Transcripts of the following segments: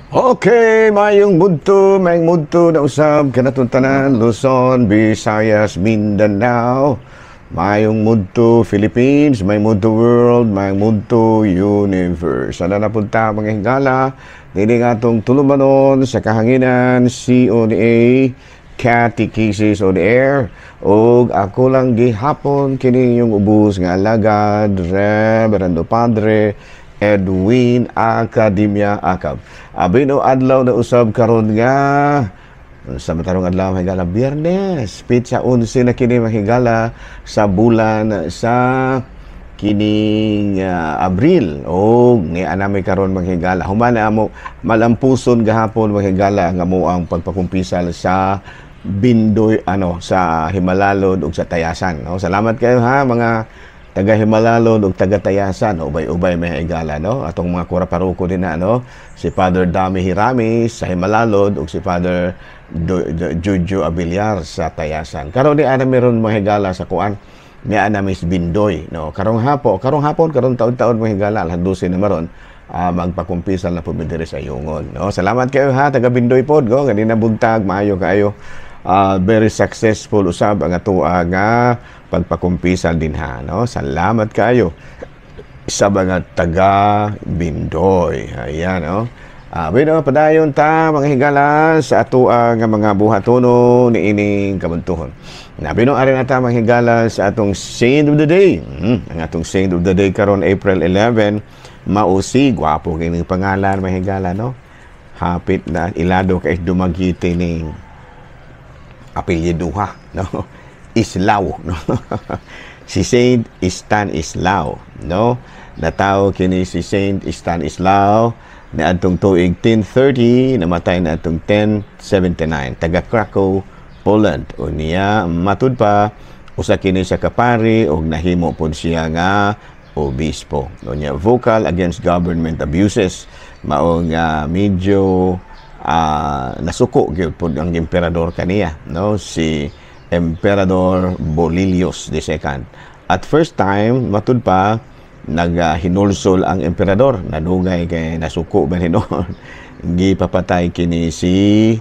Okay, mayong mudto na usab kanatong tanan, Luzon, Visayas, Mindanao. Mayong mudto Philippines, mayong mudto world, mayong mudto universe. Sana napunta, mga higala, dili nga atong tulumanon sa kahanginan, CODA, Catechesis on Air. Og ako lang gihapon kini yung ubos nga alagad, Reverendo Padre Edwin Academia Acab. Abino, adlaw na usab karon nga sa matarong adlaw, higala, Biyernes, petsa 11 na kini, mahigala, sa bulan sa kining Abril. O ni anami karon, manghigala, human na amo malampuson gahapon, manghigala, nga mo ang pagpakumpisal sa Bindoy, ano, sa Himalalod ug sa Tayasan, no? Salamat kayo ha, mga taga Himalalod ug taga Tayasan. Ubay-ubay may higala, no, atong mga kura paroko din na, no, si Father Dami Hiramis sa Himalalod ug si Father Jojo Abiliar sa Tayasan. Karon ni ana meron, mga higala, sa kuan ni ana Miss Bindoy, no, karong hapon, karong taon-taon, mga higala, alas 12 na maron, magpakumpisal na po mi diri sa Yungon, no? Salamat kayo ha, taga Bindoy pod go ganina buntag, maayo kaayo. Very successful usab ang atoa nga pagpakumpisal din ha, no? Salamat kayo sa mga taga Bindoy. Ayan, no? Bueno, padayon ta, mga higala, sa atoa nga mga buhatono niining kabuntuhon. Nabino ari na ta, mga higala, sa atong saint of the day. Ang atong saint of the day karon April 11 mao si, gwapo kining pangalan, mga higala, no? Hapit na ilado kay Dumaguete ning apelyiduha, no? Islaw, no? Si Saint Stanislaw, no? Natawo kini si Saint Stanislaw niadtong tuig 1030, namatay na atong 1079, taga Krakow, Poland. Unya matud pa usa kini sa kapari og nahimo pod siya nga obispo. Unya vocal against government abuses, mao nga medyo nasuko gyud pod ang emperador kaniya, no, si Emperador Bolesius II. At first time, matud pa naghinulsol ang emperador, nadugay kay nasuko ba hinuon, gipapatay kini si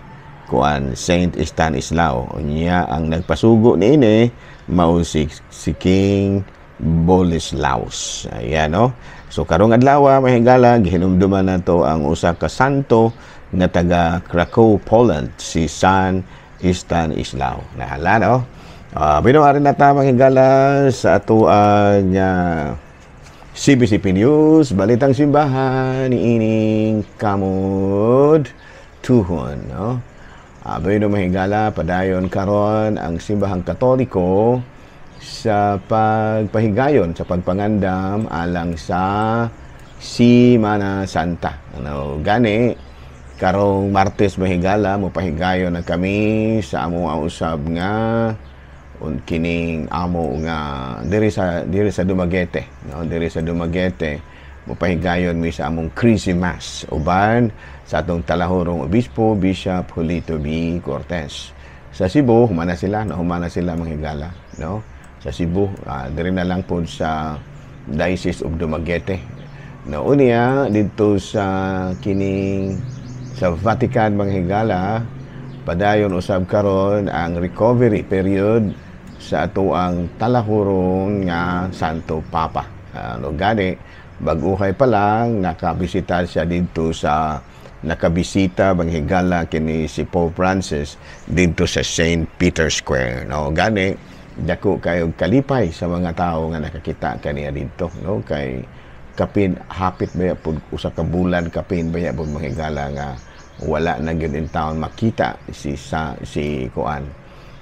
kuan, Saint Stanislaw. Unya ang nagpasugo niini mao si King Boleslaus. Ayan, no? So karong adlaw, mahigala, gihinumduman nato ang usa ka santo nga taga Krakow, Poland, si San Stanislaw. Nahala, no? Bino ari na ta, mga sa atoang CBCP News, Balitang Simbahan, niining Kamud Tuhon, no? Bueno, mahigala, padayon karon ang Simbahang Katoliko sa pagpahigayon, sa pagpangandam alang sa Simana Santa. Ano, gani, karong Martes, mahigala, mo pahigayon na kami sa amo usab nga un kining amo nga diri sa Dumaguete, no? Diri sa Dumaguete mopahigayon mi sa among Chrism Mass uban sa atong talahurong obispo, Bishop Julito B. Cortez. Sa Cebu, humana sila, no? Humana sila, manghigala, no, sa Cebu, diri na lang pod sa Diocese of Dumaguete, no? Unya didto sa kining sa Vatican, manghigala, padayon usab karon ang recovery period sa atoang talahurong nga Santo Papa. Ano gani, bag-uhay pa lang nakabisita siya dito sa nakabisita, manghigala, kini si Pope Francis dito sa St. Peter's Square, no? Gani dako kayo kalipay sa mga tao nga nakakita kaniya dito, no, kay kapin hapit ba pud usa ka bulan kapin ba pud, manghigala, nga wala na gyud in town makita si kuan,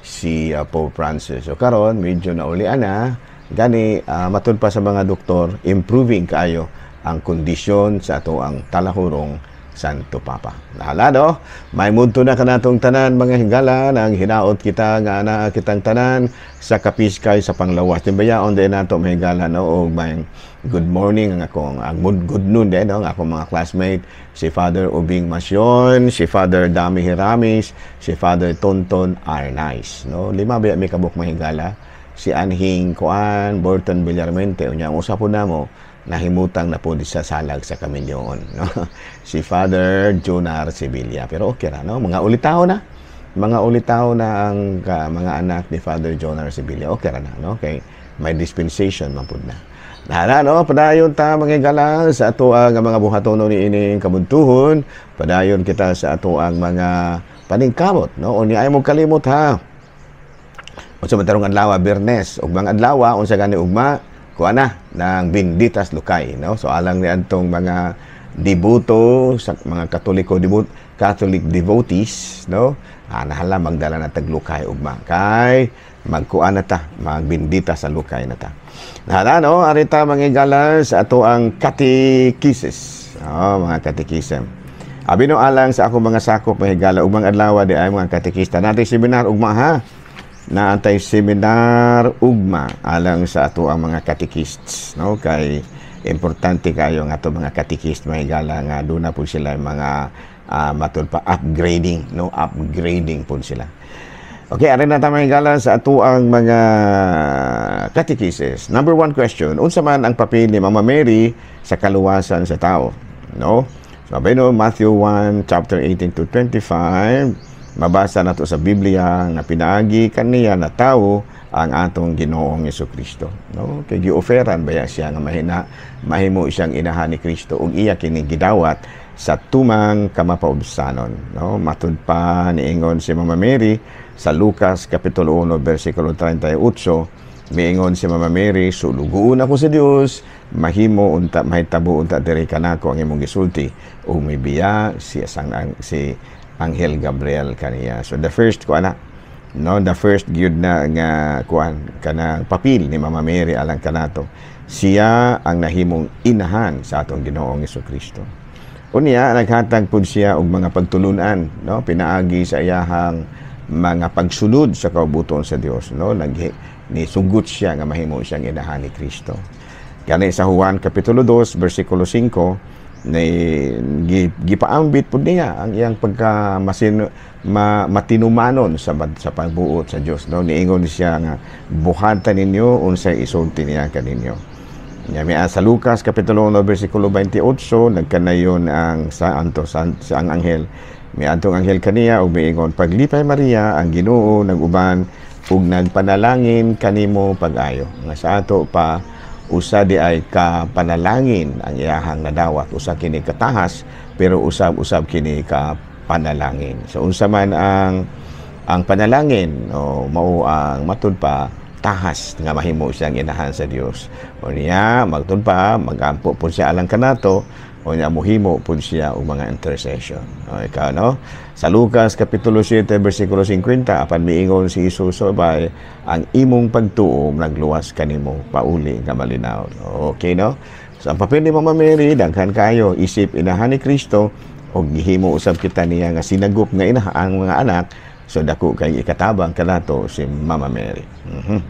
si Pope Francis. So karon medyo naulian na gani, matud pa sa mga doktor, improving kaayo ang kondisyon sa ato ang talahurong Santo Papa. Nahala, no? May mudto na kanatong tanan, mga higala, nang hinaot kita nga naa kitang tanan sa kapiskay sa panglawas. Timbayaon din nato, mga higala, no, og may good morning ang akong ang good noon din, no, ang akong mga classmate, si Father Ubing Masyon, si Father Dami Hiramis, si Father Tonton Arnaiz, no? Lima ba mi kabuk, mahigala? Si Anhing Kuan, Burton Villarmente, unya ang usa po namo Nahimutang na po sa salag sa kaminyoon, no? Si Father Jonar Sevilla. Pero okay ra, no? Mga ulitaw na. Mga ulitaw na ang mga anak ni Father Jonar Sevilla. Okay ra na, no? Kay may dispensation man pud na. Nara, no? Padayon ta, mga higala, sa ato ang mga buhatonon ni ining kabuntuhon. Padayon kita sa ato ang mga paningkamot, no? Unya ay mo kalimot ha. Unsa man tarong adlaw? Biyernes. Ug mga adlaw, unsa gani ugma? Kuha na ng Benditas Lukay, no? So alang ni antong mga deboto sa mga Katoliko debot Catholic devotees, no? Ah, nahala magdala na tag lukay ugma kay magkuan na ta, magbindita sa lukay na ta. Nahala, no? Arita, mga higala, sa ato ang catechesis. Oh, mga catechism. Abi no alang sa ako mga sakop, mga higala, ug mga adlaw di ay mga katekista. Natin seminar ugma ha. Naantay seminar ugma alang sa ato ang mga catechists, no? Kay importante kayo nga ato mga catechist, mga higala, nga duna po sila mga matud pa upgrading, no? Upgrading po sila. Okay, arin na ta, mga higala, sa ato ang mga catechesis. Number one question, unsa man ang papel ni Mama Mary sa kaluwasan sa tao, no? So, no, Matthew 1, chapter 18 to 25, mabasa nato sa Biblia nga pinaagi kaniya na tao ang atong Ginoong Kristo, no? Kay gi-offeran baya siya nga mahina mahimo siyang inahan ni Kristo ug iya kini gidawat sa tumang kamapaubsanon, no? Matud pa, niingon si Mama Mary sa Lucas kapitulo 1 bersikulo 38, miingon si Mama Mary, "Sulugoon ako sa Dios, mahimo unta, mahitabo unta diri kanako ang imong gisulti." Ug mibiya si asang ang, si Anghel Gabriel kaniya. So the first ko ana, no, the first gyud na nga kuan kanang papel ni Mama Mary alang kanato, siya ang nahimong inahan sa atong Ginoong Kristo. Unya naghatag pud siya og mga pagtulunan, no, pinaagi sa iyahang mga pagsunod sa kaubuton sa Dios, no? Nag nisugot siya nga mahimo siyang inahan ni Kristo. Gani sa Juan kapitulo 2 bersikulo 5, ni gipaambit pud niya ang iyang pagka masin, matinumanon sa pagbuot sa Dios, no? Niingon siya nga buhatan ninyo unsay isulti niya kaninyo. Nya sa Lucas kapitulo 1 bersikulo 28, nagkanayon ang sa anto sa ang anghel. Miadtong anghel kaniya ug miingon, "Paglipay Maria, ang Ginoo nag-uban ug nagpanalangin kanimo pag-ayo." Nga sa ato pa, usa di ay ka panalangin ang iyahang nadawat, usa kini katahas pero usab-usab kini ka panalangin. So unsa man ang panalangin o mao ang matud pa tahas nga mahimo siyang inahan sa Dios. O niya magtud pa magampo po siya alang kanato o niya muhimo pud siya og mga intercession. O ikaw, no? Sa Lucas kapitulo 7 bersikulo 50, apan miingon si Jesus sa, "Ang imong pagtuo nagluwas kanimo, pauli nga malinaw." Okay, no? So ang papel ni Mama Mary daghan kayo isip inahan ni Kristo og gihimo usab kita niya nga sinagop nga ina ang mga anak. So dako kay ikatabang kanato si Mama Mary.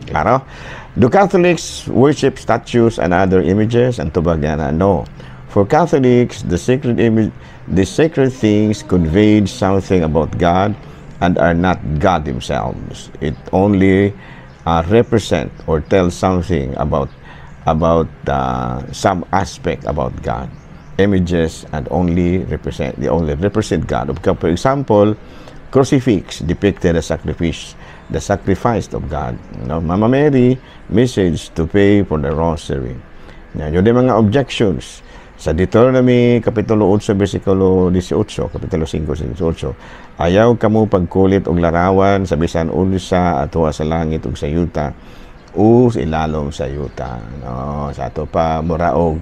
Klaro? Do Catholics worship statues and other images? Ang tubag niya na no. For Catholics, the sacred image, the sacred things conveyed something about God and are not God themselves. It only represent or tell something about some aspect about God. Images and only represent they only represent God. For example, crucifix depicted the sacrifice of God. No, Mama Mary message to pay for the rosary. Yan, yun yung mga objections. Sa Deuteronomy kapitulo 8 bersikulo 18, kapitulo 5 18, "Ayaw kamo pagkulit og larawan sa bisan unsa atua sa langit ug sa yuta o sa ilalom sa yuta." No, sa ato pa muraog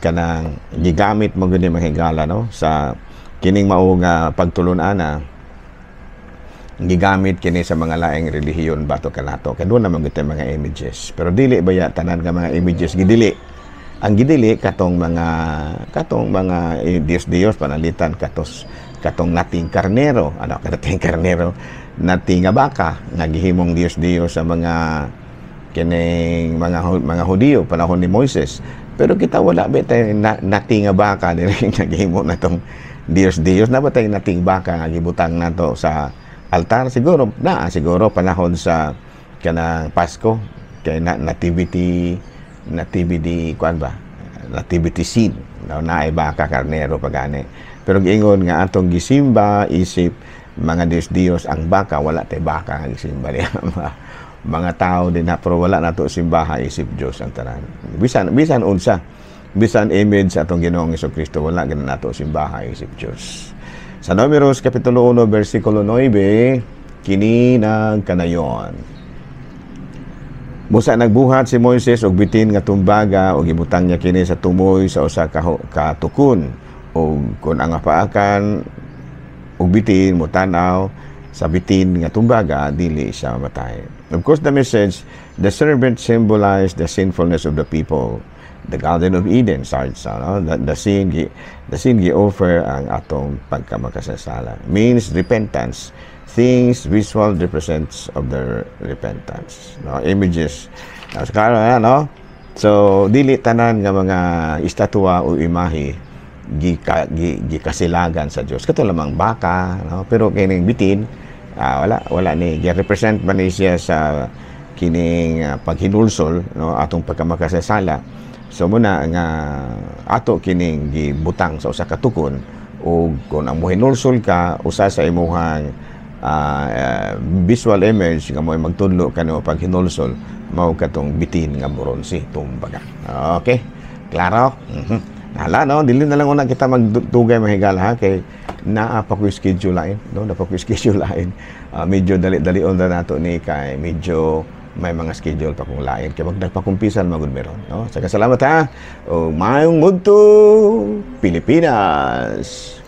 kanang gigamit mo gud ni, mga higala, no, sa kining mao nga pagtulun-ana, gigamit kini sa mga laing relihiyon bato kanato kay doon naman gud mga images, pero dili baya tanan nga mga images gidili. Ang gidili katong mga Dios Dios panalitan katos katong nating karnero, ano, kanating karnero, nating nga baka nga gihimong Dios Dios sa mga kining mga Hudiyo panahon ni Moises. Pero kita wala ba tayo na, nating nga baka diri nga gihimo natong Dios Dios na ba tayo nating baka nga gibutang nato sa altar? Siguro na siguro panahon sa kanang Pasko kay na, nativity kuan ba. nativity scene, no? Naay baka, karnero pagani, pero giingon nga atong gisimba isip mga Diyos Diyos ang baka. Wala tay baka nga gisimba niya, mga tao din na, pero wala nato simbaha isip Dios ang tanan, bisan bisan unsa, bisan image sa atong Ginoong Kristo, wala gid nato simbaha isip Dios. Sa Numeros kapitulo 1 bersikulo 9, kini nagkanayon. Busa nagbuhat si Moises og bitin nga tumbaga ug gibutang niya kini sa tumoy sa usa ka katukon, ug kun ang paakan og bitin motan-aw sa bitin nga tumbaga, dili siya mamatay. Of course, the message, the serpent symbolized the sinfulness of the people. The Garden of Eden starts, no? The sin gi offer ang atong pagkamakasasala. Means repentance. Things visual represents of the repentance. No? Images. Now, klaro na, no? So, dili tanan nga mga estatwa o imahe gikasilagan sa Dios. Kato lamang baka, no? Pero kining bitin, wala wala ni gi-represent man ni siya sa kining paghinulsol, no, atong pagkamakasasala. So muna nga ato kining gibutang sa usa ka tukon, ug kung ang mohinulsol ka, usa sa imuhang visual image nga mo magtudlo kano paghinulsol mao katong bitin nga bronze tumbaga. Okay? Klaro? Hala, no, dili na lang una kita magdugay, mga higala, ha, kay naa pa ko schedule lain, no, naa pa ko schedule lain. Medyo dali-dalion na nato ni kay medyo may mga schedule pa kong lain kay wag nagpakumpisan magud meron, no. Saka salamat ha. O maayong udto, Pilipinas.